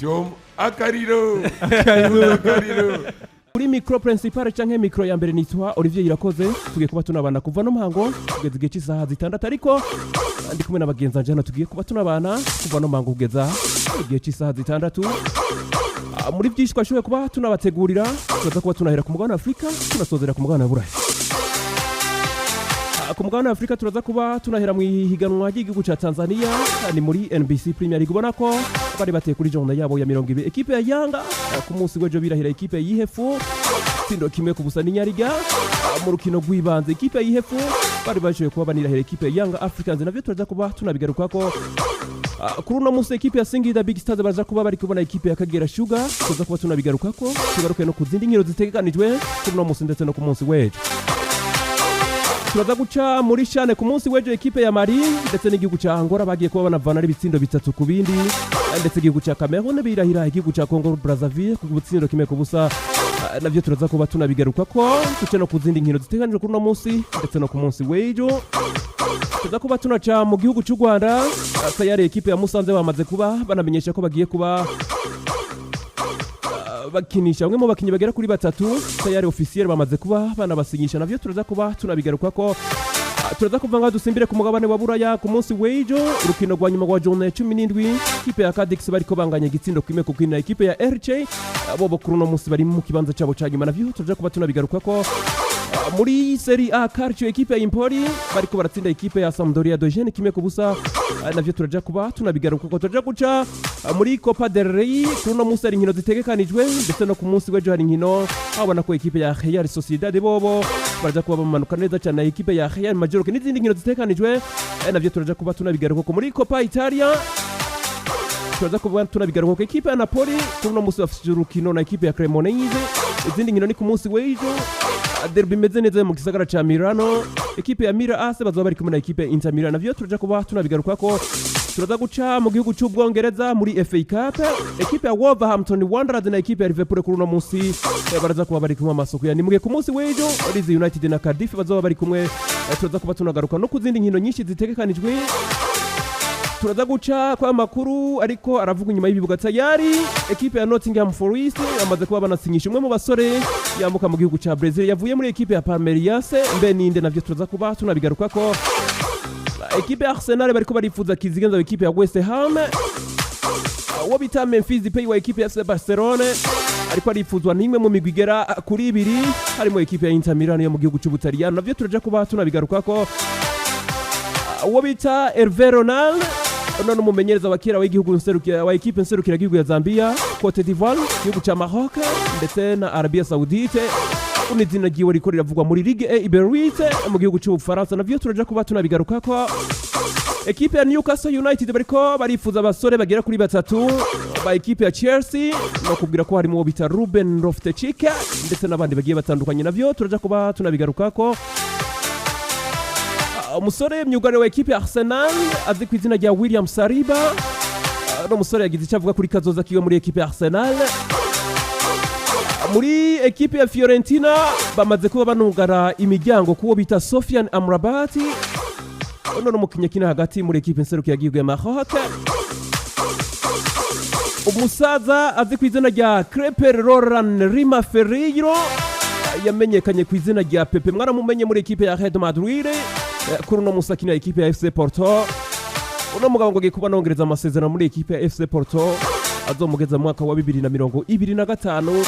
Tom akariro akariro. Kuri micro principal canke micro ya mbere nitwa Olivier Irakoze. Tugiye kuba tunabana kuva no mpango kugeza igihe cy'isaha 6, ariko ndi kumwe na bagenzi banje hano, tugiye kuba tunabana kuva no mpango kugeza igihe cy'isaha 6. Muri byinshi twashoboye kuba tunabategurira, turaza kuba tunahera ku mugabane wa Afurika, tunasozera ku mugabane wa Burayi. Ku mugabane wa Afurika turaza kuba tunahera mu ihiganwa ry'igihugu ca Tanzania, ni muri NBC Premier League. Ubona ko bari bateye kuri journée yabo ya 20. Ekipe ya Yanga ku munsi w'ejo birahira ekipe ya Ihefu tsindo 1-0 n'inyariga. Mu rukino rw'ibanze ekipe ya Ihefu bari bashoboye kuba banirahira ekipe ya Yanga Africans, navyo turaza kuba tunabigarukako. Kuri uno munsi ekipe ya Singida Big Stars baza kuba bari kubona ekipe ya Kagera Sugar, tuza kuba tunabigarukako, tugaruke no ku zindi nkino zitegekanijwe kuri uno munsi ndetse no ku munsi w'ejo. Turaza guca muri CHAN. Ku munsi w'ejo ekipe ya Mali ndetse n'igihugu ca Angola bagiye kuba banavana ari ibitsindo 3 ku bindi, ndetse igihugu ca Cameroon birahira igihugu ca Congo Brazzaville ku butsindo 1-0. Navyo turaza kuba tunabigarukako, tuce no ku zindi nkino zitegekanijwe kuri uno munsi ndetse no ku munsi w'ejo. Tuza kuba tunaca mu gihugu cy'u Rwanda. Tayari ekipe ya Musanze bamaze kuba banamenyesha ko bagiye kuba bakinisha bamwe mu bakinnyi bagera kuri batatu, tayari officiel bamaze kuba banabasinyisha, navyo turaza kuba tunabigarukako. Turaza kuva ngaho dusimbire ku mugabane wa Buraya. Ku munsi w'ejo urukino rwa nyuma rwa journée ya 17, ikipe ya Cadix bariko banganya igitsindo 1 ku kindi na ekipe ya Elche. Bobo kuri uno munsi bari mu kibanza cabo ca nyuma, navyo turaza kuba tunabigarukako. Muri Serie A Calcio, ekipe ya Empoli bariko baratsinda ekipe ya Sampdoria Dogene 1-0. Navyo turaja kuba tunabigarukako. Turaja guca muri Copa del Rey. Kuri uno munsi hari inkino zitegekanijwe, ndetse no ku munsi w'ejo hari inkino. Habona ko ekipe ya Real Sociedad bobo baraja kuba bamanuka neza cyane na ekipe ya Real Mallorca n'izindi nkino zitegekanijwe. Navyo turaja kuba tunabigarukako. Muri Copa Italia turaza kuba tunabigaruka. Ekipe ya Napoli kuri uno munsi bafite urukino na ekipe ya Cremonese, izindi nkino ni ku munsi w'ejo. Derby imeze neza mu gisagara ca Milano, ekipe ya Milan AC bazoba bari kumwe na ekipe ya Inter Milan, navyo turaja kuba tunabigarukako. Turaza guca mu gihugu c'Ubwongereza muri FA Cup, ekipe ya Wolverhampton Wanderers na ekipe ya Liverpool kuri uno munsi baraza kuba bari kumwe amasoko ya nimuge. Ku munsi w'ejo Leeds United na Cardiff bazoba bari kumwe. Turaza kuba tunagaruka no ku zindi nkino nyinshi zitegekanijwe. Turaza guca kwa makuru ariko aravuga inyuma y'ibibuga. Tayari ekipe ya Nottingham Forest amaze kuba banasinyisha umwe mu basore yambuka mu gihugu ca Brazil, yavuye muri ekipe ya Palmeiras. Mbe ninde? Navyo turaza kuba tunabigarukako. Ekipe ya Arsenal bariko barifuza kizigenza wa ekipe ya West Ham. Uwo bita Memphis Depay wa ekipe ya FC Barcelone ariko arifuzwa n'imwe mu migwi igera kuri ibiri, harimo ekipe ya Inter Milan yo mu gihugu c'Ubutaliyano, navyo turaja kuba tunabigarukako. Uwo bita Hervé Renard, uno n'umumenyereza wa kera w'igihugu nserukira wa ekipe nserukiragihugu ya Zambia, Cote d'Ivoire, igihugu ca Maroc ndetse na Arabia Saoudite, uno izina ryiwe riko riravugwa muri Ligue 1 Uber Eats mu gihugu c'Ubufaransa, navyo turaja kuba tunabigarukako. Ekipe ya Newcastle United bariko barifuza abasore bagera kuri batatu ba ekipe ya Chelsea, no kubwira ko harimo uwo bita Ruben Loftus-Cheek ndetse n'abandi bagiye batandukanye, navyo turaja kuba tunabigarukako. Umusore myugariro wa ekipe ya Arsenal azwi ku izina rya William Saliba, uno musore yagize icyo avuga kuri kazoza kiwe muri ekipe ya Arsenal. Muri ekipe ya Fiorentina bamaze kuba banugara imiryango kuwo bita Sofian Amrabat, uno ni umukinnyi akina hagati muri ekipe nserukiragihugu ya Maroc. Umusaza azwi ku izina rya Creper Roland Lima Ferreiro, yamenyekanye ku izina rya Pepe, mwaramumenye muri ekipe ya Real Madrid. Kuri uno musi akina ekipe ya FC Porto. Uno mugabo ngo agiye kuba anongereza amasezerano muri ekipe ya FC Porto azomugeza mu mwaka wa 2025,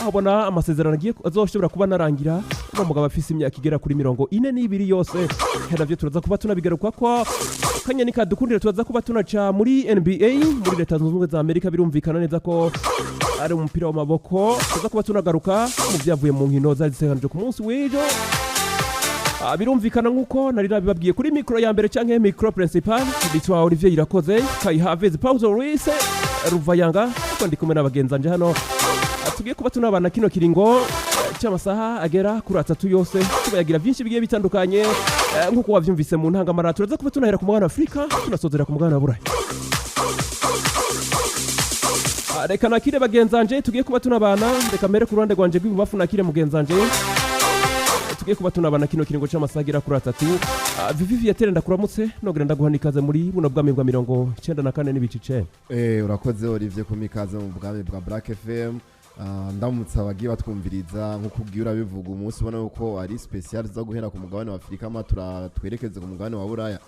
aho ubona amasezerano agiye azoshobora kuba anarangira uno mugabo afise imyaka igera kuri 42 yose. Navyo turaza kuba tunabigaruka ko kanya nikadukundira. Turaza kuba tunaca muri NBA muri Leta Zunze Ubumwe za Amerika, birumvikana neza ko ari umupira w'amaboko. Tuza kuba tunagaruka mu byavuye mu nkino zari ziteganijwe ku munsi w'ejo. Birumvikana nk'uko nari nabibabwiye, kuri micro ya mbere canke micro principal bitwa Olivier Irakoze, Kai Havez, Pauzo Luis Ruvayanga, kuko ndi kumwe n'abagenzanje hano. Tugiye kuba tunabana kino kiringo cy'amasaha agera kuri 3 yose, tubayagira byinshi bigiye bitandukanye. Nk'uko wavyumvise mu ntangamara, turaza kuba tunahera ku mugabane wa Afurika, tunasozera ku mugabane wa Burayi. Reka nakire bagenzanje tugiye kuba tunabana. Reka mbere ku ruhande rwanje rw'ibubafu nakire mugenzanje. Tugiye Tugiye kuba tunabana kino kiringo c'amasaha agera kuri 3. Vivi Viateur, ndakuramutse nongera ndaguha n'ikaze muri buno bwami bwa 94.9. Urakoze Olivier kumpa ikaze mu bwami bwa Black FM. Ndamutse abagiye batwumviriza. Nk'uko ugiye urabivuga, umunsi ubona yuko ari special zo guhera ku mugabane wa Afurika ama twerekeze ku mugabane wa Buraya.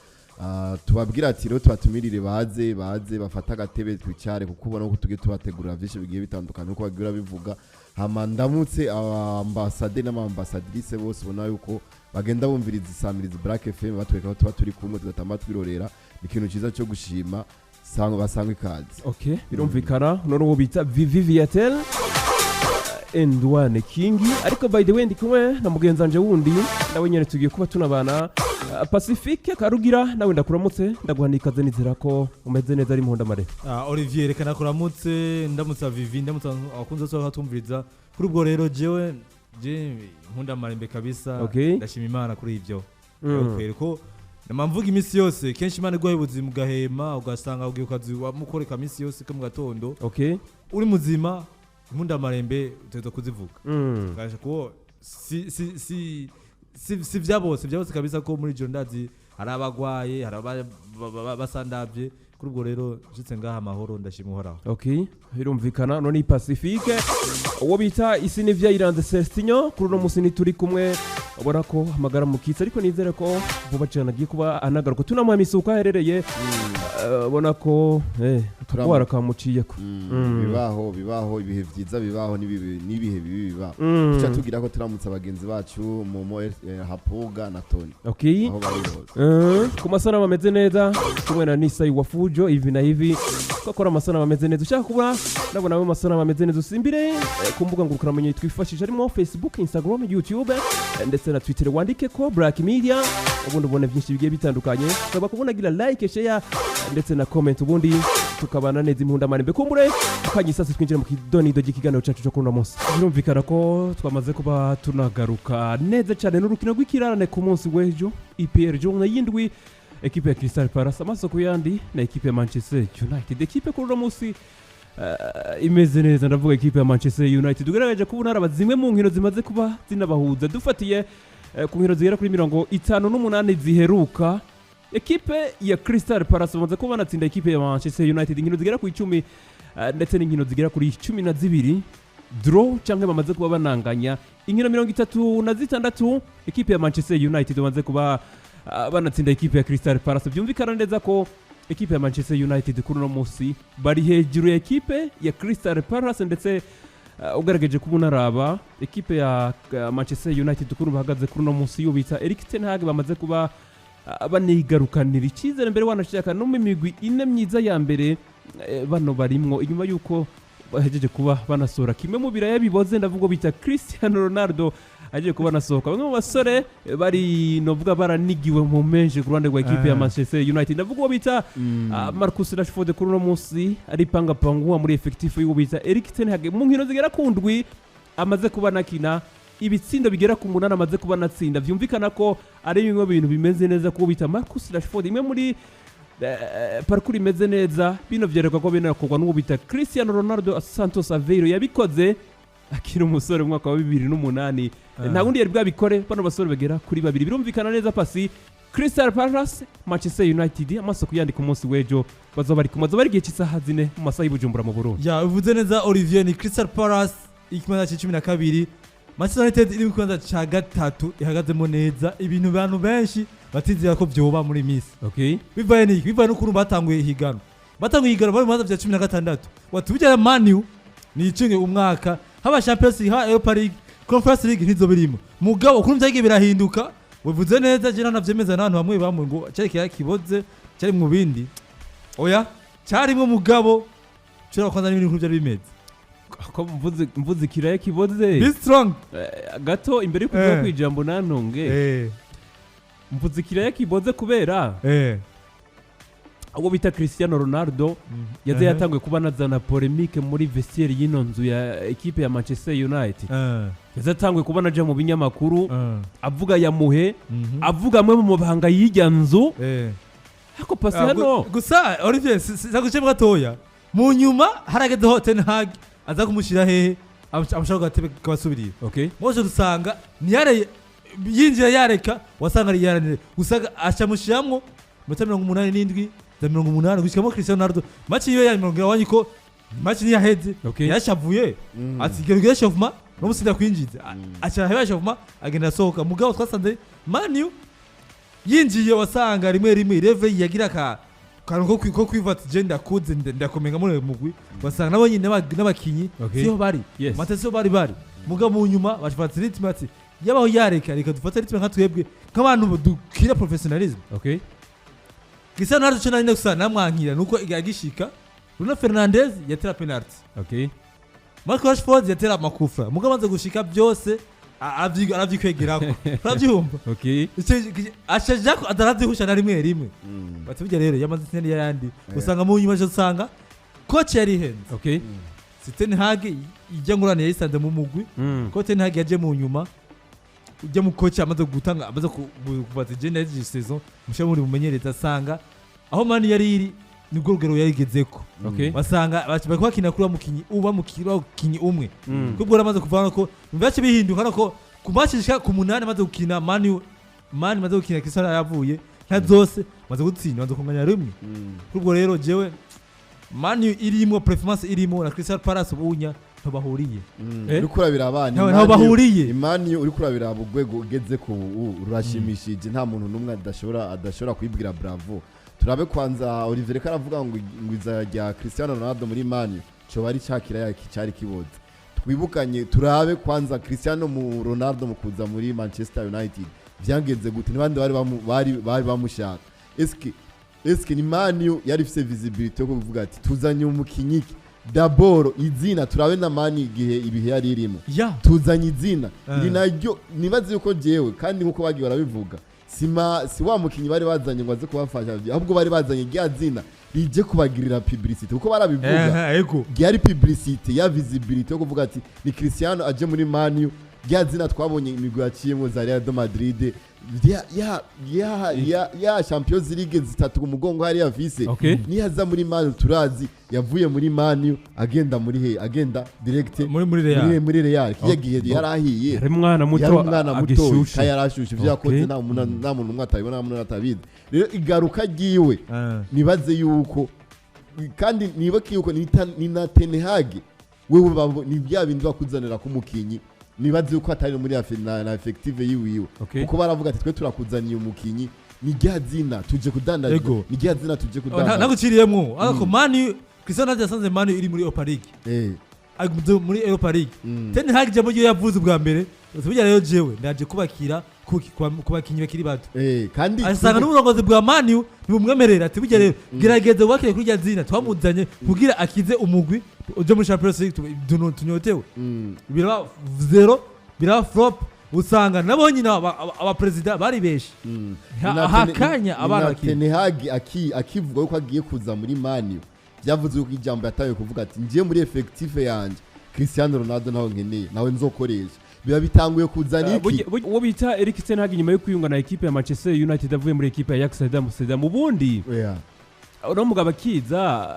Tubabwira ati rero tubatumirire baze baze bafate agatebe twicare, kuko ubona ko tugiye tubategurira vyinshi bigiye bitandukanye uko bagiye urabivuga. Hama ndamutse abambasade n'abambasadrise bose ubona yuko bagenda bumviriza isamirizi Black FM, batwereka ko tuba turi kumwe tugatamba twirorera. Ni ikintu cyiza cyo gushima, sangwa basangwa ikaze. Okay, birumvikana. None uwo bita Vivi Viateur Endwane Kingi, ariko by the way ndi kumwe na mugenzi wanje wundi nawe nyene tugiye kuba tunabana, Pacifique Karugira. Nawe ndakuramutse, ndaguha n'ikaze, nizera ko umeze neza ari muhunda mare. Olivier, reka nakuramutse, ndamutsa Vivi, ndamutsa abakunzi bose batumviriza. Kuri ubwo rero jewe je nkunda marembe kabisa. Ndashima Imana kuri ibyo. Kwera ko nama mvuga iminsi yose kenshi, Imana iguhaye ubuzima ugahema, ugasanga ugiye ku kazi wamukoreka iminsi yose ko mu gatondo uri muzima, nkunda marembe utegerezwa kuzivuga. Kasha ko si vya bose, vya bose kabisa, ko muri joro ndazi hari abagwaye, hari basandavye. Kuri ubwo rero nshitse ngaha amahoro, ndashima Uhoraho. Okay, birumvikana. None Pacifique, uwo bita isi n'ivya iranze Celestinho, kuri uno musi ntituri kumwe, ubona ko amagara mukitse, ariko nizere ko vuba cyane agiye kuba anagaruka, tunamuha imisuko aherereye. Ubona ko akagwara kamuciyeko. Bibaho, bibaho, ibihe vyiza bibaho n'ibihe bibi bibaho. Tuca tugira ko turamutse abagenzi bacu Momo, Hapuga na Tony aho bari hose. Ku masanamu ameze neza, kumwe na Nisa wa Fujo hivi na hivi, ko akora amasanamu ameze neza. Ushaka kuba nabona ayo masanamu ameze neza, usimbire ku mbuga ngurukanabumenyi twifashisha, harimo Facebook, Instagram, YouTube, ndetse na Twitter, wandike ko Black Media, ubundi ubone byinshi bigiye bitandukanye. Ushobora kubona gira like, share, ndetse na comment, ubundi tukabana neza impundamanembe. Kumbure ukanya isasi twinjire mu kidonido ry'ikiganiro cyacu cyo kuri uno munsi. Birumvikana ko twamaze kuba tunagaruka neza cyane n'urukino rw'ikirarane ku munsi w'ejo, EPL journée y'indwi, ekipe ya Crystal Palace amaso ku yandi na ekipe ya Manchester United. Ekipe kuri uno munsi imeze neza, ndavuga ekipe ya Manchester United. Ugaragaje kubona haraba zimwe mu nkino zimaze kuba zinabahuza, dufatiye ku nkino zigera kuri 58 ziheruka, ekipe ya Crystal Palace bamaze kuba banatsinda ekipe ya Manchester United inkino zigera ku 10, ndetse n'inkino zigera kuri 12 draw cyangwa bamaze kuba bananganya. Inkino 36 ekipe ya Manchester United bamaze kuba banatsinda ekipe ya Crystal Palace. Byumvikana neza ko ekipe ya Manchester United kuri uno munsi bari hejuru ya ekipe ya Crystal Palace, ndetse ugaragaje kuba unaraba ekipe ya Manchester United ukuntu bahagaze kuri uno munsi, yo bita Erik ten Hag, bamaze kuba banigarukanira icyizere mbere, wanashaka no mu migwi ine myiza ya mbere, bano barimwo, inyuma y'uko bahejeje kuba banasohora kimwe mu biraya biboze, ndavuga bita Cristiano Ronaldo agiye kuba anasohoka. Bamwe mu basore bari novuga baranigiwe mu menshi ku ruhande rwa ekipe ya Manchester United, ndavuga uwo bita Marcus Rashford, kuri uno munsi ari pangapanguwa muri effectif y'uwo bita Erik ten Hag. Mu nkino zigera ku ndwi amaze kuba anakina, ibitsindo bigera ku munani amaze kuba anatsinda. Vyumvikana ko ari bimwe mu bintu bimeze neza kubo bita Marcus Rashford, imwe muri parcours imeze neza. Bino vyerekwa ko binakorwa n'uwo bita Cristiano Ronaldo Santos Aveiro, yabikoze akiri umusore mu mwaka wa 2008. Nta wundi yari bwabikore, bano basore bagera kuri babiri. Birumvikana neza pasi Crystal Palace, Manchester United amaso kuyandika, umunsi w'ejo bazoba bari kumwe, bazoba bari igihe cy'isaha 4 mu masaha y'Ibujumbura mu Burundi. Ya, uvuze neza Olivier. Ni Crystal Palace ikibanza cya 12, Manchester United iri mu kibanza cya gatatu, ihagazemo neza, ibintu abantu benshi batizera ko vyoba muri iyi minsi. Bivaye niki? Bivaye n'ukuntu batanguye ihiganwa. Batanguye ihiganwa bari mu bibanza vya 16. Watubijya Man U ni icinge umwaka, haba Champions League, haba Europa League, Conference League, ntizo birimo. Mugabo ukuntu vyagiye birahinduka, wivuze neza, je nanavyemeza n'abantu bamwe bamwe ngo cyari kiya kiboze cyari mu bindi. Oya, cyarimwo, mugabo cyo kwanza n'ibintu byari bimeze. Ko mvuze ikiraya kiboze. Be strong. Gato imbere yo kuvuga ku ijambo nantonge, mvuze ikiraya kiboze kubera uwo bita Cristiano Ronaldo yaze yatanguye kuba anazana polémique muri vestiaire y'ino nzu ya ekipe ya Manchester United. Yaze yatanguye kuba anaja mu binyamakuru avuga yamuhe, avuga amwe mu mabanga y'ijya nzu. Ariko pasi hano Gusa Olivier, saguce gatoya, mu nyuma haragezeho Ten Hag aza kumushyira hehe, amushaka ku gatebe kabasubirira. Mose dusanga ntiyareye. Yinjira yareka, wasanga ari yaranire, usanga acamushiramwo muri 87 za 80 gushikamo Cristiano Ronaldo. Match yiwe ya mirongo irabonye ko match ntiyaheze. Yashavuye ati gerageza échauffement no musinda kwinjiza, aca aheba échauffement, agenda asohoka. Mugabo twasanze Man U yinjiye, wasanga rimwe rimwe ireve yagira ka kantu ko kwiva ati je ndakuze, ndakomenga muri uyu mugwi. Wasanga nabo nyine n'abakinyi siho bari, mate siho bari. Mugabo mu nyuma bafata rythme, ati yabaho yareka, reka dufate rythme nka twebwe nk'abantu dukira professionnalisme. Cristiano Ronaldo cyo nari gusa namwankira nuko agishika Bruno Fernandes yatera penalty, Marco Rashford yatera amakufra, mugabo amaze gushika byose aravyikwegerako, uravyumva? Ashajako ataravyihusha na rimwe rimwe. Bati burya rero yamaze itsinda yayandi, usanga mu nyuma usanga coach yarihenze. Si Ten Hag ijya ngurane yayisanze mu mugwi, ko Ten Hag yaje mu nyuma, ujya mu coach amaze gutanga, amaze kufata agenda y'iyi saison musha muri mumenyereza, asanga aho Man yari iri nibwo rugero yarigezeko. Basanga bariko bakina kuri wa mukinyi uba mukinyi umwe, kuko amaze kuvana ko bibace bihinduka ko ku match ishika ku 8 amaze gukina Man amaze gukina Cristiano yavuye nka zose maze gutsinda, maze kunganya rimwe. Kubwo rero jewe Man U irimo performance, irimo na Crystal Palace ubunya ntibahuriye. Uriko urabira abana Ntaho bahuriye. Man U uriko urabira urwego ugeze ku ubu rurashimishije, nta muntu n'umwe adashobora kwibwira bravo. Turabe kwanza Olivier ko aravuga ngo iza rya Cristiano Ronaldo muri Man U coba ari cakira cyari kiboze. Twibukanye, turabe kwanza Cristiano mu Ronaldo mu kuza muri Manchester United vyagenze gute? Nibandi bari bamushaka? Eske ni Man U yari ifise visibility yo kuvuga ati tuzanye umukinyi iki? D'abord izina, turabe na Man igihe ibihe yari irimo, tuzanye izina iri naryo. Nibaze yuko jewe kandi nkuko bagiye barabivuga, si wa mukinyi bari bazanye ngo aze kubafasha, ahubwo bari bazanye rya zina rije kubagirira publicity, kuko barabivuga. Ego. Ryari publicity ya visibility yo kuvuga ati ni Cristiano aje muri Man U, rya zina twabonye imigwi yaciyemo za Real de Madrid, ya Champions League zitatu ku mugongo hariya afise. Niyaza muri Man U, turazi yavuye muri Man U agenda muri he? Agenda direct muri Real. Muri Real kiya gihe yarahiye. Yari umwana muto. Yari umwana muto. Agishushe. Kandi yarashushe ivyo yakoze, nta muntu umwe atabibona, nta muntu atabizi. Rero igaruka ryiwe, nibaze yuko kandi nibuke yuko ni na Ten Hag wewe ni bya bindi bakuzanira ku mukinyi, nibaze yuko atari muri na effective yiwiwe, kuko baravuga ati twe turakuzaniye umukinyi, ni rya zina tuje kudandaza, ni rya zina tuje kudandaza. Naguciriyemwo ariko Man U, Cristiano Ronaldo yasanze Man U iri muri Europa League, aguze muri Europa League. Ten Hag ijambo ryo yavuze ubwa mbere, burya rero jewe ndaje kubakira ku bakinyi bakiri bato. Kandi asanga n'uburongozi bwa Man U ntibumwemerera, ati burya rero gerageza wubakire kuri rya zina twamuzanye kugira akize umugwi uje muri Champions League tunyotewe. Biraba zero, biraba flop, usanga nabo nyine abaperezida bari benshi. Hakanya abana bakiri. Ten Hag akivuga yuko agiye kuza muri Man U, byavuze yuko ijambo yataye kuvuga ati ngiye muri effectif yanje Cristiano Ronaldo ntawe nkeneye, nawe nzokoresha, biba bitanguye kuzana iki? Uwo bita Erik ten Hag nyuma yo kwiyunga na ekipe ya Manchester United avuye muri ekipe ya Ajax Amsterdam, ubundi uno mugabo akiza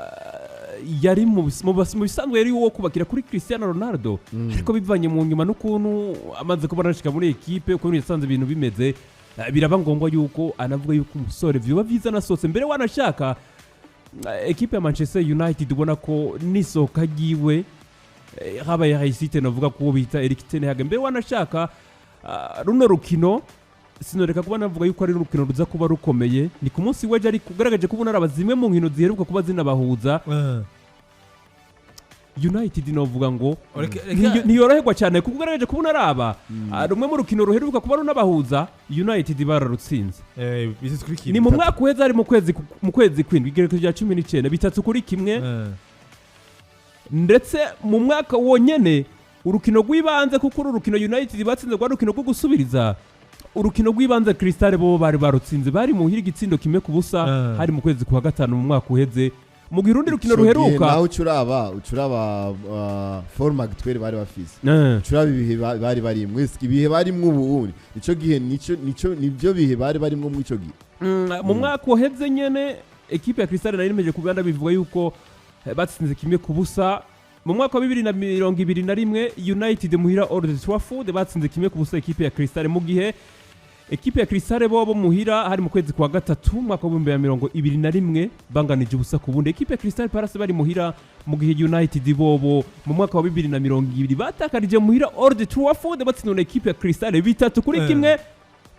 yari mu bisanzwe yari uwo kubakira kuri Cristiano Ronaldo, ariko bivanye mu nyuma n'ukuntu amaze kuba arashika muri ekipe, ukuntu yasanze ibintu bimeze, biraba ngombwa yuko anavuga yuko umusore vyoba vyiza nasohotse mbere. Wanashaka ekipe ya Manchester United ubona ko nisohoka ryiwe habaye réussite, navuga ko uwo bita Erik ten Hag mbere. Wanashaka runo rukino sinoreka kuba navuga yuko ari urukino ruza kuba rukomeye, ni ku munsi w'ejo, ariko ugaragaje ko ubona zimwe mu nkino ziheruka kuba zinabahuza, United novuga ngo ntiyoroherwa cyane, kuko ugaragaje kubona araba rumwe mu rukino ruheruka kuba runabahuza, United bararutsinze. Bitatu kuri kimwe. Ni mu mwaka uheze, ari mu kwezi kw'indwi, igerekezo rya 19, 3-1. Ndetse mu mwaka wonyene urukino rw'ibanze, kuko uru rukino United batsinze rwa rukino rwo gusubiriza urukino rw'ibanze, Crystal bo bari barutsinze bari muhira igitsindo 1-0. Hari mu kwezi kwa gatanu mu mwaka uheze, mu gihe urundi rukino Ico gihe ruheruka nawe ucuraba forme actuelle bari bafise, ucuraba ibihe bari barimwo. Ese ibihe barimwo ubu nico gihe nico nivyo bihe bari barimwo muri ico gihe? Mu mwaka uheze nyene ekipe ya Crystal nari nimeje kubanda bivuga yuko batsinze 1-0. Mu mwaka wa 2021, United muhira Old Trafford batsinze 1-0 ekipe ya Crystal, mu gihe ekipe ya Crystal bo muhira hari mu kwezi kwa gatatu umwaka wa 2021 banganije 0-0. Ekipe ya Crystal Palace bari muhira, mu gihe United bobo mu mwaka wa 2020 batakarije muhira Old Trafford batsindwa na ekipe ya Crystal 3-1.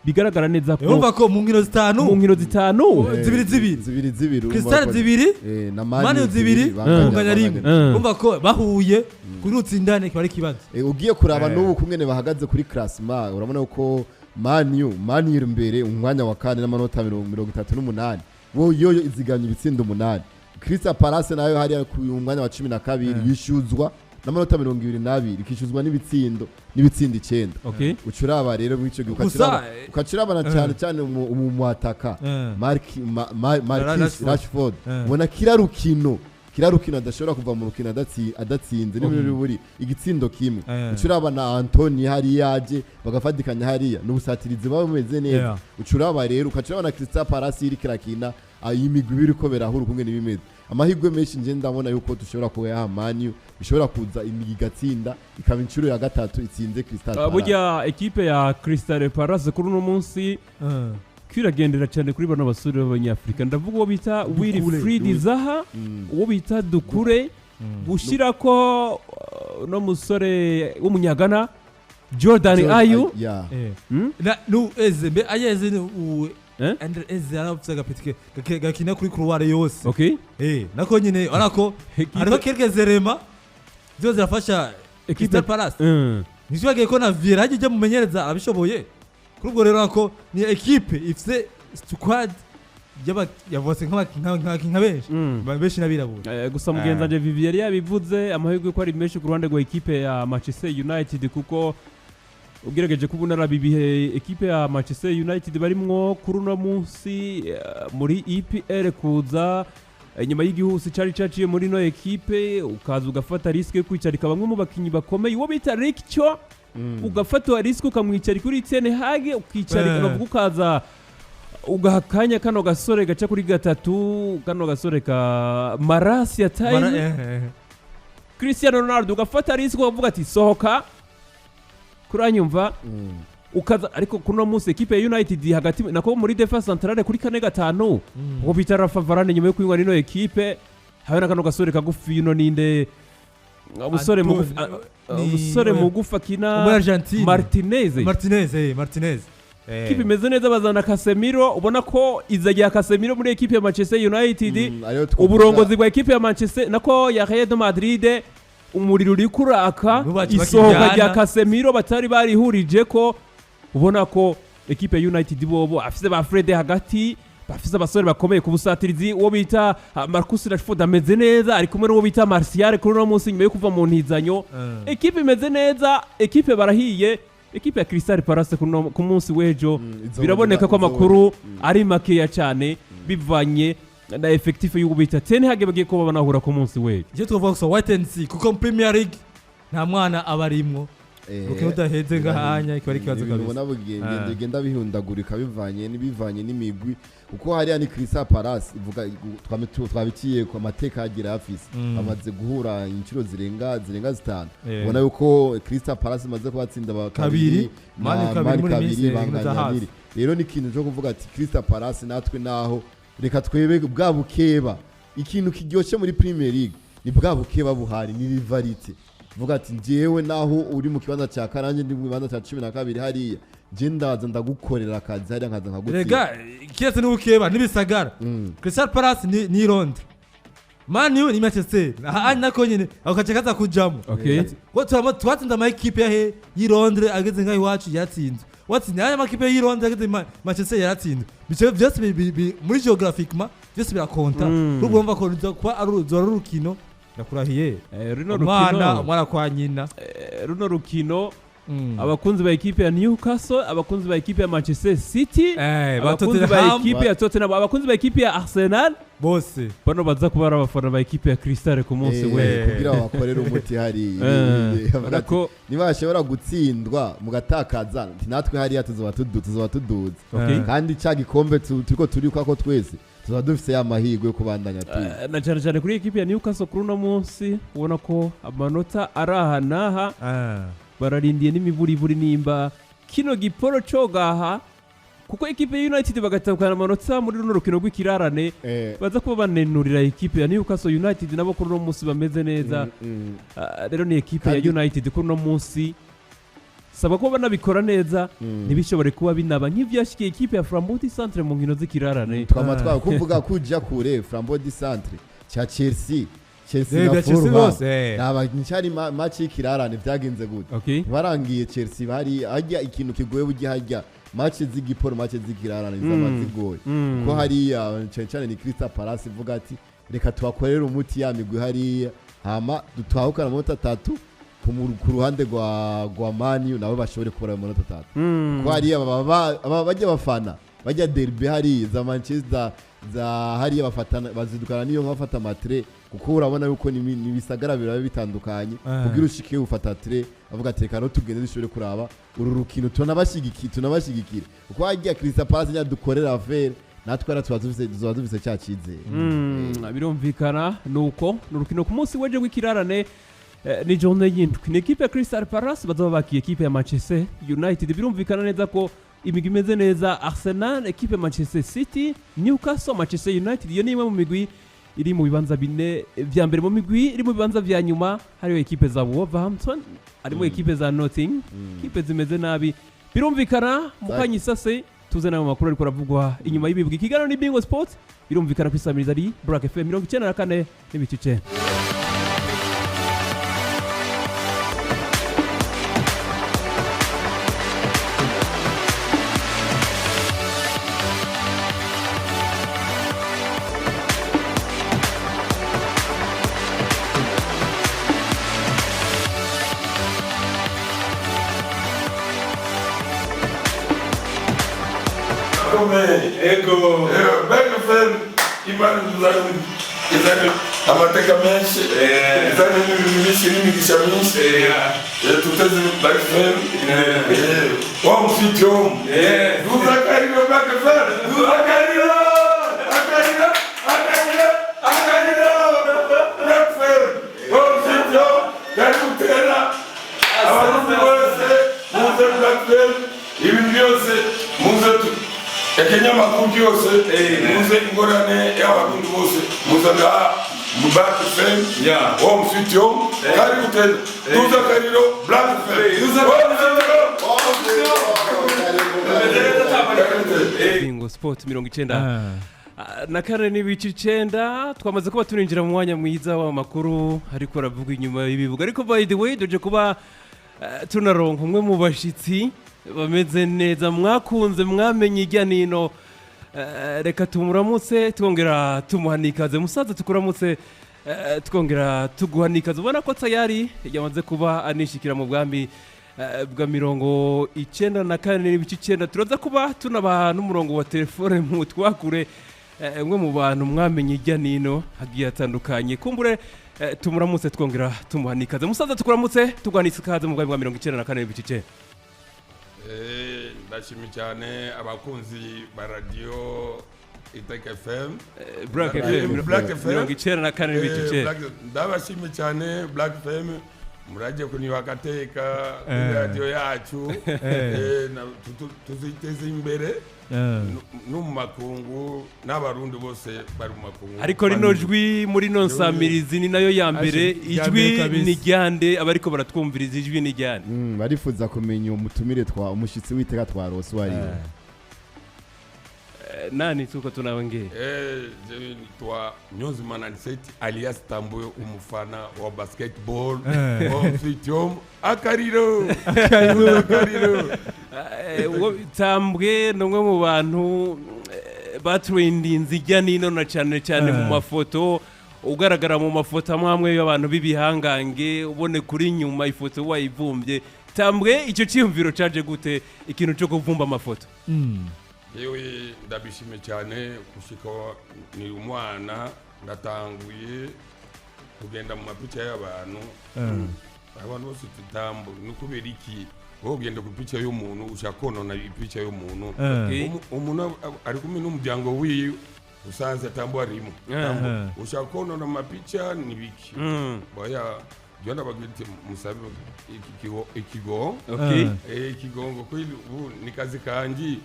Bigaragara neza ko Urumva ko mu nkino zitanu, mu nkino zitanu, zibiri zibiri. Zibiri zibiri, urumva Crystal zibiri, na Manu zibiri, banganya- banganya rimwe. banganya. Urumva ko bahuye kuri utsindane kiba ari ikibazo. Ugiye kuraba n'ubu kungene bahagaze kuri classement, urabona ko Man U iri imbere umwanya wa kane n'amanota 38, wo yoyo iziganya ibitsindo 8. Crystal Palace nayo hariya ku mwanya wa 12 yishuzwa n'amanota 22, ikishuzwa n'ibitsindo 9. Ucuraba rero muri ico gihe ukacuraba na cyane cyane mu mwataka Marcus Rashford. Rashford, ubona kira rukino adashobora kuva mu rukino adatsinze n'ibiri buri igitsindo kimwe. Ucuraba na Antony hariya aje bagafatikanya hariya n'ubusatirizi baba bumeze neza. Ucuraba rero ukacuraba na Crystal Palace iri kirakina imigwi ibiri ko berahura kumwe n'ibimeze, amahirwe menshi nje ndabona yuko dushobora kuba yaha Man U, bishobora kuza imigwi igatsinda, ikaba inshuro ya gatatu itsinze Crystal Palace. Burya ekipe ya Crystal Palace kuri uno munsi kwiragendera cyane kuri bano basore b'abanyafurika, ndavuga uwo bita Wilfried Zaha, uwo bita Doucouré, gushyira ko no musore w'umunyagana Jordan Ayew. Yeah. Na nu Eze, mbe aye Eze ni u Eh? Andre Eze arafise agapeti gakina kuri couloir yose. Nako nyine urako hariho quelques éléments zose zirafasha Crystal Palace. Ntitwibagiye ko na Vieira hajya ujya mumenyereza arabishoboye. Kuri ubwo rero ko ni ekipe ifise squad yavutse nka benshi, benshi n'abirabura. Gusa mugenzi wanje Vivier yabivuze, amahirwe ko ari menshi ku ruhande rwa ekipe ya Manchester United, kuko ugerageje kubona araba ibihe ekipe ya Manchester United barimwo kuri uno munsi, muri EPL kuza nyuma y'igihusi cari caciye muri ino ekipe, ukaza ugafata risque yo kwicarika bamwe mu bakinyi bakomeye, uwo bita Luke Shaw, ugafata risque ukamwicarika kuri Ten Hag, ukicarika, ukavuga ukaza ugaha akanya kano gasore gaca kuri gatatu, kano gasore ka Malacia Time, Cristiano Ronaldo, ugafata risque ukavuga ati sohoka kuranyumva, ukaza. Ariko kuno munsi ekipe ya United hagati nako muri défense centrale kuri kane gatanu, uko bita Rafa Varane nyuma yo kuyinywa nino ekipe, habe na kano gasore kagufi, ino ninde, umusore mugufi, umusore mugufi akina Muri Argentine. Martinez. Martinez, Martinez. Ekipe imeze neza, bazana Casemiro, ubona ko iza rya Casemiro muri ekipe ya Manchester United, Ariyo twavuga- uburongozi bwa ekipe ya Manchester nako ya Real Madrid, umuriro uri kuraka, Nubaci isohoka bakijyana. rya Casemiro batari barihurije ko, ubona ko ekipe ya United bobo afise ba Fred hagati, bafise abasore bakomeye ku busatirizi, uwo bita Marcus Rashford ameze neza, ari kumwe n'uwo bita Martial kuri uno munsi nyuma yo kuva mu ntizanyo. Ekipe imeze neza, ekipe barahiye, ekipe ya Crystal Palace ku munsi w'ejo biraboneka ko amakuru ari makeya cyane bivanye na effectif y'uwo bita Ten Hag bagiye kuba banahura ku munsi w'ejo. Icyo twavuga gusa, wait and see, kuko mu Premier League nta mwana aba arimwo. Urukino rudaheze ngahanya kiba ari ikibazo ibintu kabisa. ubona bigenda bihindagurika bivanye n'imigwi, kuko hariya ni Crystal Palace ivuga twabiciye ku mateka yagira afise, bamaze guhura inshuro zirenga zitanu. Ubona yuko Crystal Palace imaze kubatsinda Kabiri, kabiri Man na kabiri Man muri kabiri, minsi banganya za hafi. abiri. Rero ni ikintu cyo kuvuga ati Crystal Palace natwe naho reka twebe bwa bukeba. Ikintu kiryoshye muri Premier League ni bwa bukeba buhari, ni rivalité, vuga ati njyewe naho uri mu kibanza cya karange, ndi mu kibanza cya 12 hariya, nje ndaza ndagukorera akazi hariya nkaza nkagutsinda. Rega kiretse n'ubukeba n'ibisagara, Crystal Palace ni Londres, Man U ni Manchester, aha nako nyine ako gace kaza kujamo. Ko turamo twatsinze ama ekipe ya he y'i Londres ageze ngaho iwacu yaratsinzwe, watsinze aya makipe y'i Londres ageze Manchester yaratsinzwe. Bice byose muri géographiquement byose birakonta. Urumva urumva ko ruza kuba ari urukino, ndakurahiye. Runo Umwana rukino, umwana kwa nyina. Runo rukino, abakunzi ba ekipe ya Newcastle, abakunzi ba ekipe ya Manchester City, ba abakunzi ba Tottenham, ekipe ya Tottenham, abakunzi ba ekipe ya Arsenal, bose bano baza kuba ari abafana ba ekipe ya Crystal ku munsi w'ejo. Kugira babakorere umuti hariya. Bavuga ati, ko nibashobora gutsindwa mugatakaza, nti natwe hariya tuzoba tuduze. Kandi cya gikombe turiko turikwa ko twese Tuba dufise ya mahirwe yo kubandanya tu. Na cyane cyane kuri ekipe ya Newcastle kuri uno munsi ubona ko amanota ari aha n'aha, bararindiye n'imiburiburi nimba kino giporo cogaha, kuko ekipe ya United bagatahukana amanota muri runo rukino rw'ikirarane, baza kuba banenurira ekipe ya Newcastle United, nabo kuri uno munsi bameze neza. Rero ni ekipe ya United kuri uno munsi saba ko banabikora neza, ntibishobore kuba binaba nk'ivyashikiye ekipe ya Flambeau Centre mu nkino z'ikirarane. Twama twakuvuga kuja kure, Flambeau du Centre cha Chelsea, Chelsea na bya Chelsea Fulham bose, eh. Naba ncari match y'ikirarane vyagenze gute? Barangiye Chelsea bari hajya ikintu kigoye, burya hajya match z'igiporo, match z'ikirarane zama zigoye, ko hariya cyane cyane ni Crystal Palace ivuga ati reka tubakorere umuti ya migwi hariya, hama dutahukana amanota 3 ku ruhande rwa Man U, nabo bashobore kubura ayo manota 3, ko hariya baba bajya bafana bajya derby hariya za Manchester za hariya bafatana bazidukana niyo bafata matre, kuko urabona yuko ni ibisagara biraba bitandukanye, kugira ushike ufata tre avuga ati reka tugende dushobore kuraba uru rukino, tunabashigikira, kuko hajya Crystal Palace nyadukorera affaire natwe ara tuba dufise cya cyizere. Birumvikana nuko ni urukino ku munsi w'ejo w'ikirarane, ni journée y'indwi, ni ekipe ya Crystal Palace bazoba bakiye ekipe ya Manchester United. Birumvikana neza ko imigwi imeze neza: Arsenal, ekipe ya Manchester City, Newcastle, Manchester United. Iyo ni imwe mu migwi iri mu bibanza bine vya mbere. Mu migwi iri mu bibanza vya nyuma hariho ekipe za Wolverhampton, harimo ekipe za Nottingham, ekipe zimeze nabi. Birumvikana mukanya isase tuze nayo makuru ariko aravugwa inyuma y'ibibwi. Ikiganiro ni Bingo Sports, birumvikana kwisamiriza ari Black FM 94.9. Ego. Black FM Imana izana amateka menshi, izana n'ibintu byinshi n'imigisha myinshi. Tuteze Black FM. Home sweet home. Duza akariro Black FM. Duza akariro. Akariro. Akariro. Akariro. Black FM. Home sweet home. Karibu tena. Abarundi bose muze Black FM. Ibintu byose muze tu ikinyamakuru cyose muze, ingorane y'abarundi bose muze ngaha mu Black FM. Home sweet home. Karibu tena. Tuza akariro Black FM. Tuza. Home sweet home. Bingo Sport 94.9, twamaze kuba turinjira mu mwanya mwiza w'amakuru ariko aravuga inyuma y'ibibuga. Ariko by the way, duje kuba tunaronka umwe mu bashitsi bameze neza mwakunze mwamenye ijya nino. Reka tumuramutse twongera tumuhanikaze. Musaza, tukuramutse, twongera tuguhanikaze. Ubona ko tayari yamaze kuba anishikira mu bwami bwa 94.9. Turaza kuba tunabaha n'umurongo wa telefone mu twakure, umwe mu bantu mwamenye ijya nino hagiye hatandukanye. Kumbure tumuramutse twongera tumuhanikaze. Musaza, tukuramutse tuguhanitse ikaze mu bwami bwa 94.9. Ndashimye cyane abakunzi ba radiyo Iteka FM. Black FM. Black FM. 94.9. Ndabashimye cyane Black FM, muraje kuniba agateka kuri radiyo yacu. Tuziteze imbere no mu makungu, n'abarundi bose bari mu makungu. Ariko rino jwi muri no nsamirizi ni nayo ya mbere. Ashe, irya Ijwi mbere kabisa. ni ryande? Abariko baratwumviriza, ijwi ni ryande? Barifuza kumenya umutumire twa umushitsi witeka twarose uwo ari we. Nani tuko tunaongea? Je nitwa Nyonzima Naniseti alias Tamboyo, umufana wa basketball. Home sweet home. Akariro. Akariro. Uwo Tambwe ni umwe mu bantu batrendinze ijya nino, na cyane cyane mu mafoto, ugaragara mu mafoto amwe amwe y'abantu b'ibihangange, ubone kuri nyuma ifoto wayivumbye. Tambwe, icyo cyiyumviro caje gute, ikintu cyo kuvumba amafoto? Yewe, ndabishimye cyane. Gushika ni umwana ndatanguye kugenda mu mapica y'abantu, abantu bose tutambo ni kubera iki wowe ugenda ku pica y'umuntu ushaka konona ipica y'umuntu? Umuntu ari kumwe n'umuryango wiwe. Usanze Tambo arimo. Tambo ushaka konona mapicha ni biki? Boya jona bagira ati musabe ikigo Okay. Ikigongo kweli ubu ni kazi kanji.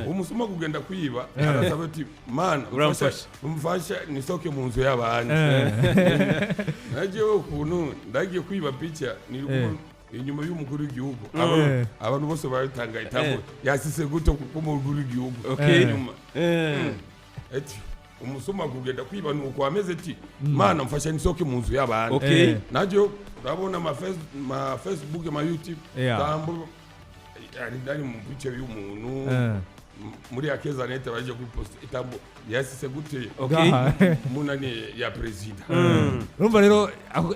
Umusuma kugenda kwiba arasaba ati mana Uramfasha. Umfasha nisoke mu nzu y'abandi. Najewe ukuntu ndagiye kwiba picha niri inyuma y'umukuru w'igihugu. Abantu bose babitangaye, Tambo yasise gute kuko umukuru w'igihugu inyuma. Ati umusuma kugenda kwiba nuko ameze ati mana mfasha nisoke mu nzu y'abandi. Najyo urabona ma Facebook, ma YouTube, Tambo ari ndani mu picha y'umuntu muri akeza nete baje kupost Tambo yasise gute munani ya president. Urumva rero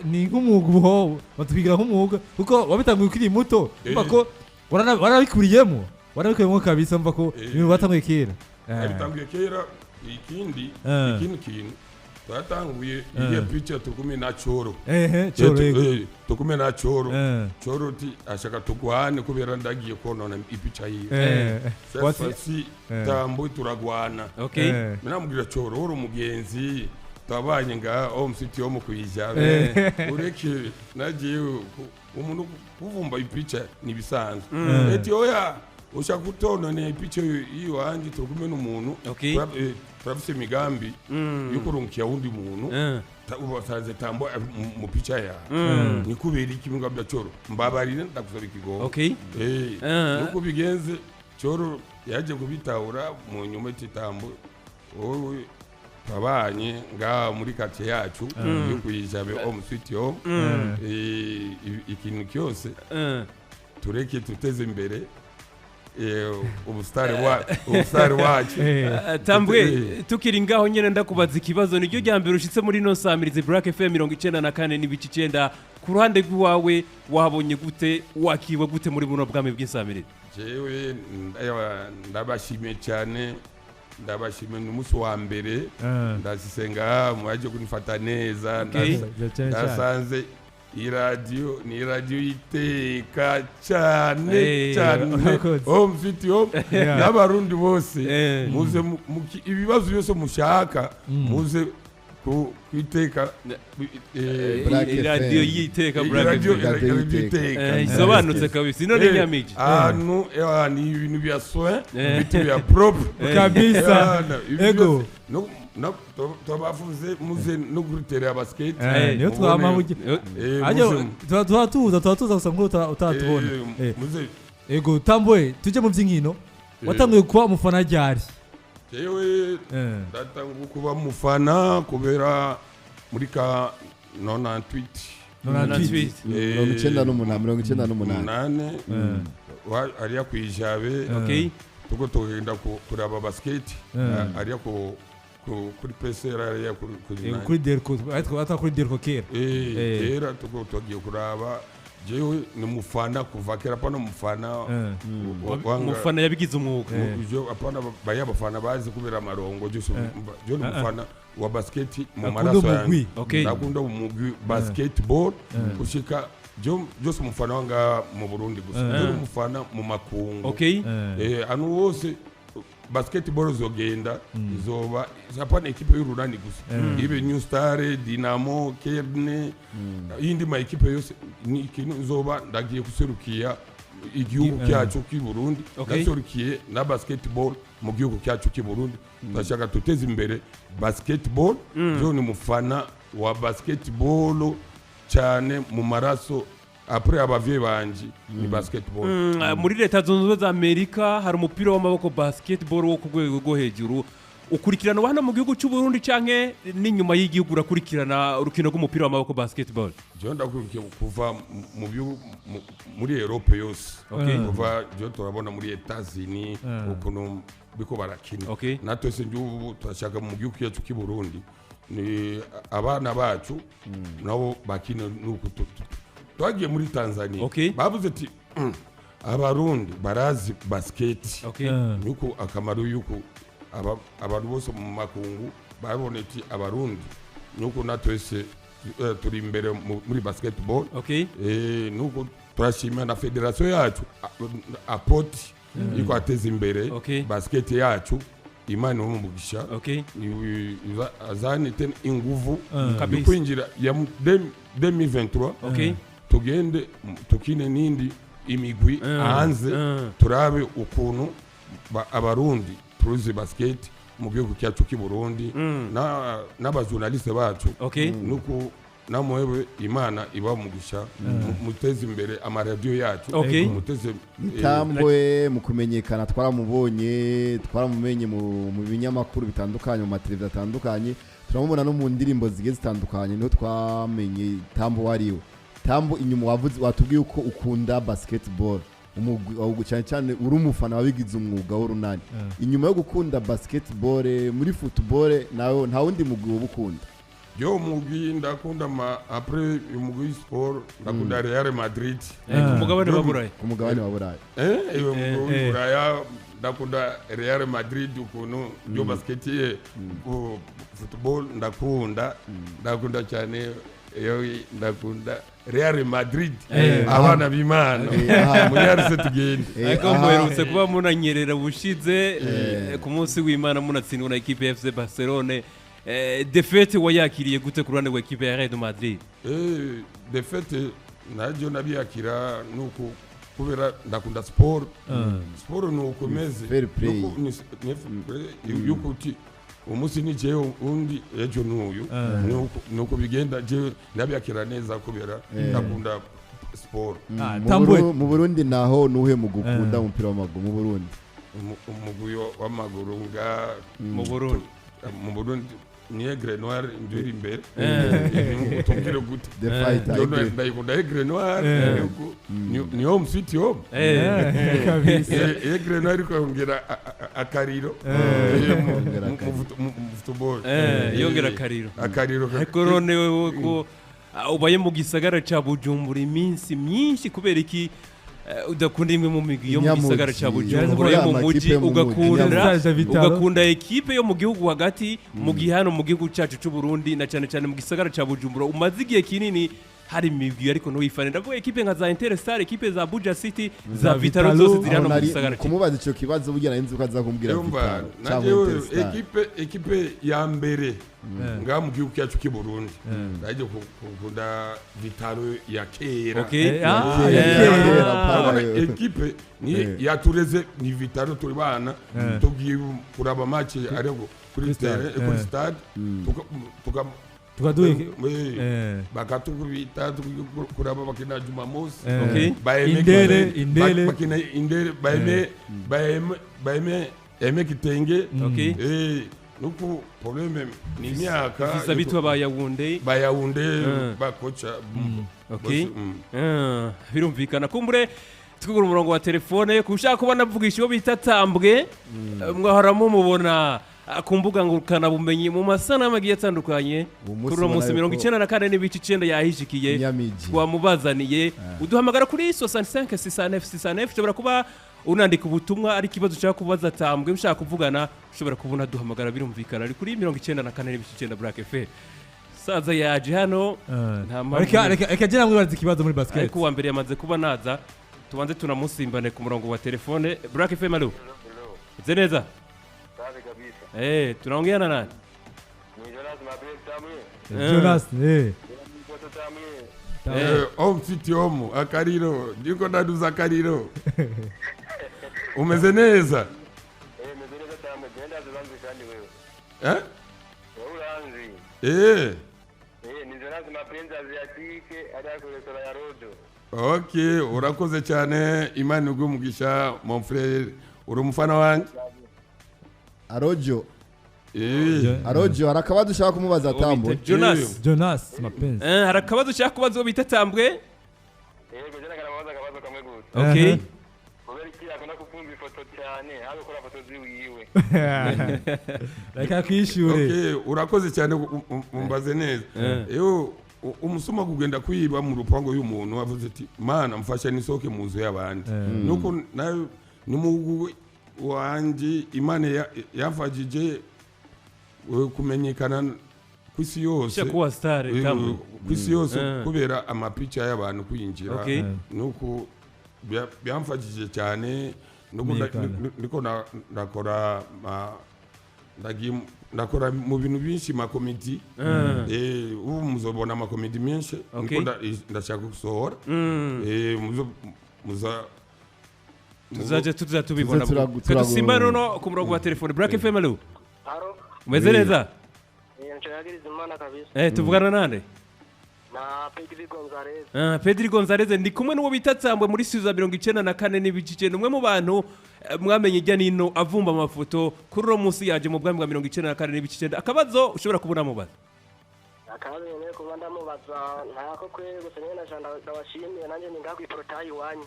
ni nk'umwuga ubu batwigira nk'umwuga kuko wabitanguye ukiri muto, urumva ko warabikuriyemo kabisa, umva ko ibintu batanguye kera. Yabitanguye kera. Ikindi ikindi kintu twatanguye igiye picha tukume na Choro. Ehe, Choro, yego. Tukume na Choro. Choro ti ashaka tugwane kubera ndagiye konona ipicha yiwe. Sasa Tambo turagwana. Minamubwira Choro uri umugenzi twabanye nga o msiti wo mu kwijabe, ureke nagiye umuntu kuvumba ipicha nibisanzwe. Eti oya ushaka kutonone ipicha yiwanje turi kumwe n'umuntu. Turafise imigambi yo kurungikia wundi muntu. Ubasanze Tambo mu picha ya ni kubera iki mbwa Choro mbabarire ndagusaba ikigongo. Nuko bigenze Choro yaje kubitahura mu nyuma ati Tambo wowe twabanye nga muri quartier yacu yo kuyijabe home sweet home. Ikintu cyose tureke tuteze imbere ubusitari wacu. Tambwe, tukiri ngaho nyene ndakubaza ikibazo. Niryo rya mbere ushitse muri no samirize Black FM 94.9. Ku ruhande rw'iwawe wabonye gute, wakiwe gute muri buno bwami bw'insamirizi? Jewe ndabashimiye cyane, ndabashimiye. Ni umunsi wa mbere ndasisenga mwaje kunifata neza. Cyane cyane. Ndasanze iradiyo ni iradiyo iteka cyane cyane. Urakoze. Home sweet home n'abarundi bose muze ibibazo byose mushaka muze kwiteka Black Iradiyo FM. yiteka Black iradiyo FM. Radio iradiyo y'iteka. iteka. Isobanutse kabisa ino ni nyamiji. Ahantu ni ibintu bya soin, ibintu bya propre Kabisa. Ibi Ego. byose, tubavuze muze no kuri terrain ya basket. Niyo twama burya. Ajya tuba tuza gusa ngo utaratubona. Muze. Ego Tambwe, tujye mu by'inkino. Watanguye kuba umufana ryari? Jewe ndatanguye kuba mufana kubera muri ka 98. 98. 98, 98. Umunani ariya kwijabe tuko tugenda kuraba basket ariya kuri PCR ariya kuri Kuri Delco, ariko ata kuri Delco kera. Kera tuko tugiye kuraba. Jewe ni mufana kuva kera, pana mufana Umufana yabigize umwuga. Jo apana baya bafana bazi kubera amarongo jo jo ni mufana wa basket mu Akunda maraso umugwi. yanjye. Ndakunda umugwi basketball kushika jo jose umufana wanga mu Burundi gusa, jo ni umufana mu makungu. Anu wose basketball zogenda izoba hapana ekipe y'urunani gusa, ibe New Star, Dinamo, Kerne, yindi ma ekipe yose ni ikintu izoba ndagiye guserukiya igihugu cyacu cy'i Burundi. Ndaserukiye na basketball mu gihugu cyacu cy'i Burundi. Turashaka tuteze imbere basketball. Jo ni mufana wa basketball cyane mu maraso après abavyeyi banje ni basketball. Muri Leta Zunze Ubumwe za Amerika hari umupira w'amaboko basketball wo ku rwego rwo hejuru. Ukurikirana hano mu gihugu cy'u Burundi canke n'inyuma y'igihugu urakurikirana urukino rw'umupira w'amaboko basketball? Jewe ndakurikiye kuva mu bihugu muri Europe yose. Kuva jewe turabona muri Etats-Unis ukuntu biko barakina. Natwe se ubu turashaka mu gihugu cyacu cy'i Burundi ni abana bacu nabo bakina nuko twagiye muri Tanzania bavuze ati abarundi barazi basket." Nuko akamaro yuko abantu bose mu makungu babona ati abarundi nuko natwese turi imbere muri basketball. Nuko turashima na federation yacu apoti iko ateza imbere basket yacu. Imana imugisha. Azane tena inguvu yo kwinjira ya 2023. Tugende tukine nindi imigwi hanze, turabe ukuntu Abarundi turuzi basket mu gihugu cyacu cy'i Burundi n'abajournaliste bacu. Nuko namwewe Imana ibamugisha, muteze imbere amaradiyo yacu, muteze Tambwe mu kumenyekana twaramubonye, twaramumenye mu binyamakuru bitandukanye, mu mateleviziyo atandukanye, turamubona no mu ndirimbo zigiye zitandukanye, niho twamenye Tambo wariwe. Tambo, inyuma wavuze, watubwiye uko ukunda basketball, umugwi cyane cyane uri umufana wabigize umwuga w'urunani. Inyuma yo gukunda basketball, muri football nawe nta wundi mugwi woba ukunda? Yo mugwi ndakunda ma après umugwi sport ndakunda Real Madrid. Ku mugabane wa Burayi. Ku mugabane wa Burayi. Iyo mugwi Buraya ndakunda Real Madrid, ukuntu yo basket ye, football ndakunda cyane, iyo ndakunda Real Madrid, abana b'Imana muri Arise tugende. Ariko muherutse kuba munanyerera bushize ku munsi w'Imana, munatsindwa na ekipe ya FC Barcelone. Défaite wayakiriye gute ku ruhande rwa ekipe ya Real Madrid? Défaite naryo nabiyakira nuko kubera ndakunda sport. Sport ni uko imeze. Fair play. Ni fair play yuko uti umunsi ni jewe, undi ejo n'uyu, nuko bigenda. Jewe ndabiyakira neza kubera ndakunda sport. Tambwe. Mu Burundi naho nuhe mu gukunda umupira w'amaguru mu Burundi? Umugwi w'amaguru nga Mu Burundi. Mu Burundi ni Aigle Noir ndio iri imbere. Utubwire gute? The Fighter. Ndio. Aigle. Ndayikunda Aigle Noir, ni home sweet home. Kabisa. Aigle Noir ikongera akariro Yongera akariro. mu football. Yongera akariro. Akariro. Ariko none wewe ko ubaye mu gisagara ca Bujumbura iminsi myinshi, kubera iki udakunda imwe mu migwi yo mu Inyamugi. gisagara ca Bujumbura, yo mu Amakipe muji, yo mu muji. ugakunda Yaje Vitalo. ugakunda ekipe yo mu gihugu hagati, mu gihe hano mu gihugu cacu c'u Burundi na cane cane mu gisagara ca Bujumbura umaze igihe kinini hari imigwi ariko ntuyifane? Ndavuga ekipe nka za Interstar, ekipe za Buja City, za Za Vitalo, Vitalo. zose ziri hano Aho mu nari gisagara. kumubaza ico kibazo, burya nari nzi ko aza kumbwira Yumva Vitalo cyangwa najewe Interstar. ekipe ya mbere ngaha mu gihugu cyacu cy'i Burundi, ndaje kukunda Vitalo ya kera. Ah, Ya ya kera, kera. pana Urabona yo. ekipe ni yatureze ni Vitalo. Turi bana tugiye kuraba match ariko kuri stade, terrain, kuri stade, tuka tukaduha bakatukubita. Tugiye kuraba bakina Jumamosi, baeme Indere, Indere. Bakina Indere, baeme Aime Kitenge. Nuko problème ni imyaka. Ifise abitwa ba Yaounde. Ba Yaounde, bakocha bose. Birumvikana. Kumbure twigura umurongo wa telefone kushaka kuba navugisha uwo bita Tambwe. Mwahora mumubona ku mbuga ngurukanabumenyi mu masanamu agiye atandukanye. Uwo munsi Kuri uno ubona munsi yuko 94.9 yahishikiye. Nyamiji. Twamubazaniye. Uduhamagara kuri 65 69 69. Ushobora kuba unandika ubutumwa, ari ikibazo ushaka kubaza Tambwe, ushaka kuvugana, ushobora kubona duhamagara. Birumvikana, ari kuri 94.9 Black FM. Saza yaje hano, nta mpamvu. Reka jya namwibaza ikibazo muri basket. Ariko uwa mbere yamaze kuba naza, tubanze tunamusimbane ku murongo wa telefone. Black FM, allo? Meze neza? Safi kabisa. Tunaongea na nani? Ni Jonas Mabel Tamwe. Jonas. Mtoto Tamwe. Home city home, akariro ndiko ndaduza akariro. Umeze neza? Meze neza Tamwe. Genda zibanze kandi wewe. Eh? Wewe uranzi. Ni Jonas Mapenzi Asiatike ari kuri ya Rodo. Okay, urakoze cyane, Imana iguhe umugisha mon frère, uri umufana wanjye. Arojo. Arojo, hari akabazo ushaka kumubaza Uwo bita Tambwe? Jonas. Jonas Mapenzi. Hari akabazo ushaka kubaza uwo bita Tambwe? Yego, jana kanabaza akabazo kamwe gusa. Kubera iki akunda kukumva ifoto cyane, habe gukora foto ziwiwe? Reka kwishure. Okay, urakoze cyane, umbaze neza. Eyo umusuma kugenda kwiba mu rupango y'umuntu avuze ati: "Mana mfasha nisohoke mu nzu y'abandi." Nuko nayo n'umugu wanje Imana yamfashije kumenyekana ku isi yose. Ushaka kuba star, Tambwe. Ku isi yose kubera amapica y'abantu kwinjira. Nuko byamfashije cyane, nuko Kumenyekana. ndiko ndakora Ndagiye ndakora mu bintu byinshi, makomedi. Ubu muzobona amakomedi menshi. Okay. Niko ndashaka gusohora. Muza Tuzaje tuza tubibona. Tuze Kadusimba nono ku murongo wa telefone. Black FM, allo? Haro. Umeze neza? Nshayagiriza Imana kabisa. Tuvugana nande? Na Pedro Gonzalez. Ah, Pedri Gonzalez, ndi kumwe n'uwo bita Tsambwe muri studio 94.9, umwe mu bantu mwamenye ijya nino avumba amafoto. Kuri uno munsi yaje mu bwami bwa 94.9. Akabazo ushobora kubona mubaza? Akabazo nyene kuba ndamubaza ntako kwe gusa nyene na ndabashimiye nanjye ni ngaho kwiporotayi iwanyu.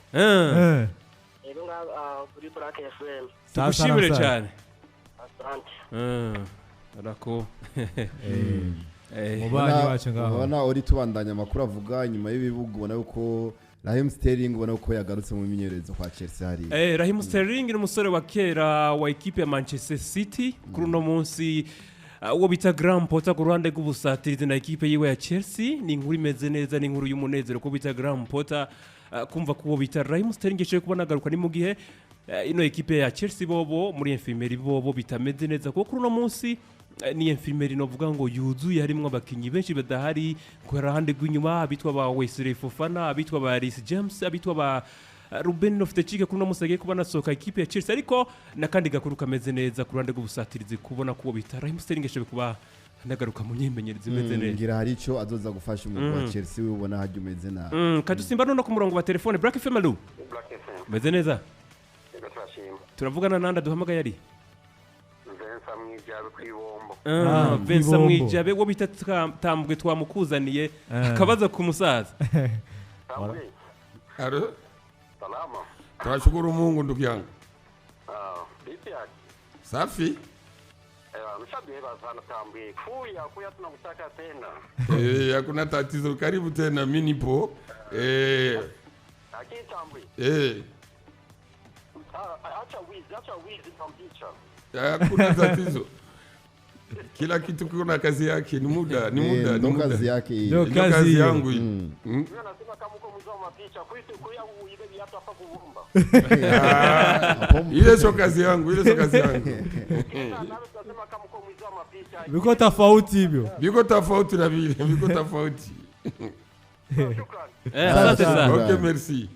Rero ngaho kuri Black FM. Tugushimire Sawa, sawa. cyane. Asante. Arako Mubanyi wacu ngaho. Ubona uri tubandanya amakuru avuga inyuma y'ibibuga, ubona yuko Raheem Sterling, ubona yuko yagarutse mu minyerezo kwa Chelsea hariya. Raheem Sterling ni umusore wa kera wa ekipe ya Manchester City. Kuri uno munsi uwo bita Graham Potter ku ruhande rw'ubusatirizi na ekipe yiwe ya Chelsea, ni inkuru imeze neza, ni inkuru y'umunezero ko bita Graham Potter kumva ko uwo bita Raheem Sterling yashoboye kuba nagaruka. Ni mu gihe ino ekipe ya Chelsea bobo muri infirmerie bobo bitameze neza, kuko kuri uno munsi ni infirmerie novuga ngo yuzuye, harimo abakinyi benshi badahari. Ku ruhande rw'inyuma abitwa ba Wesley Fofana, abitwa ba Reece James, abitwa ba Ruben Loftus-Cheek, kuri uno munsi agiye kuba nasohoka ekipe ya Chelsea. Ariko n'akandi gakuru kameze neza ku ruhande rw'ubusatirizi, kubona ko uwo bita Raheem Sterling yashoboye kuba nagaruka mu myimenyerezo imeze neza. Ngira hari ico azoza gufasha umugwi wa Chelsea, we ubona hajya umeze nabi. Kadusimba nono ku murongo wa telefone. Black FM, allo? Black FM. Umeze neza? Yego, turashima. Turavugana nanda duhamagaye ari? Vincent Mwijabe kwibombo. Vincent. Kwibombo. Mwijabe, wo bita Tambwe twamukuzaniye. Akabazo ku musaza? Tambwe. Alo. Salama. Tunashukuru Mungu, ndugu yangu. Ah, vipi yake? Safi. Mshabiheba sana Tambwe. Kuya kuya, tunakutaka tena. Hakuna tatizo, karibu tena, mimi nipo. Lakini Tambwe. Acha wizi, acha wizi kwa mpicha. Hakuna tatizo. Kila kitu kuna kazi yake, ni muda, ni muda, ni Ndo muda. kazi yake hii. Ndo Ndio kazi kazi yangu hii. Mimi nasema kama uko mzee wa mapicha, kuitu kuya uibe viatu hapa kuvumba. Ile sio kazi yangu, ile sio kazi yangu. Sasa nalo tunasema kama uko mzee wa mapicha. Biko tofauti hivyo. Biko tofauti na vile, biko tofauti. Shukrani. Asante sana. Okay, merci.